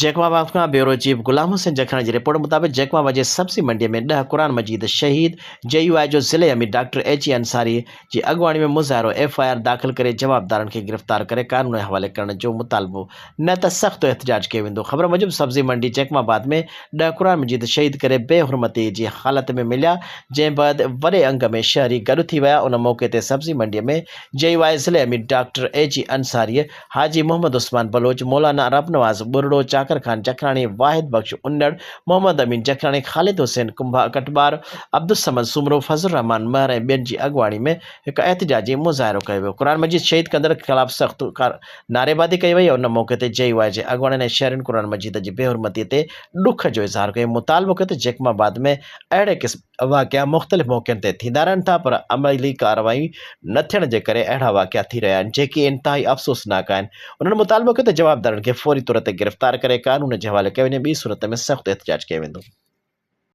Jacob آباد کان bureau chief Ghulam Hussain Jakhrani جي رپورٽ مطابق جيڪب آباد جي سبزي منڊي ۾ ڏهه قرآن مجيد شهيد جي يو آء جو ضلعي امير ڊاڪٽر ايچ اي انصاري جي اڳواڻي ۾ مظاهرو ايف I R داخل ڪري جوابدارن کي گرفتار ڪري قانون حوالي ڪرڻ جو مطالبو نه ته سخت احتجاج ڪيو ويندو خبر موجب سبزي منڊي جيڪب آباد ۾ ڏهه قرآن مجيد شهيد ڪري بي حرمتي جي حالت ۾ مليا جنهن بعد وڏي انگ ۾ شهري گڏ ٿي ويا ان موقعي تي سبزي منڊي ۾ جي يو آء ضلعي امير ڊاڪٽر ايچ اي انصاري حاجي محمد عثمان بلوچ، مولانا ربنواز ٻرڙو، چاڪر خان جکراڻي، واحد بخش انڙ، محمد امين جکراڻي، خالد حسين ڪٽٻار، عبدالصمد سومرو، فضل الرحمان مهر ۽ ٻين جي اڳواڻي ۾ هڪ احتجاجي مظاهرو ڪيو ويو. قرآن مجيد شهيد ڪندڙ خلاف سخت نعريبازي ڪئي وئي. ان موقعي تي جي يو آء جي اڳواڻن ۽ شهرين قرآن مجيد جي بيحرمتي تي ڏک جو اظهار ڪيو ۽ مطالبو ڪيو ته جيڪب آباد ۾ اهڙي قسم واقعا مختلف موقعن تي ٿيندا رهن ٿا پر عملي ڪارروائي نه ٿيڻ جي ڪري اهڙا واقعا ٿي رهيا آهن جيڪي انتهائي افسوسناڪ آهن. انهن مطالبو ڪيو ته جوابدارن کي فوري طور تي گرفتار ڪري قانون جي حوالي ڪيو وڃي ٻي صورت ۾ سخت احتجاج ڪيو ويندو.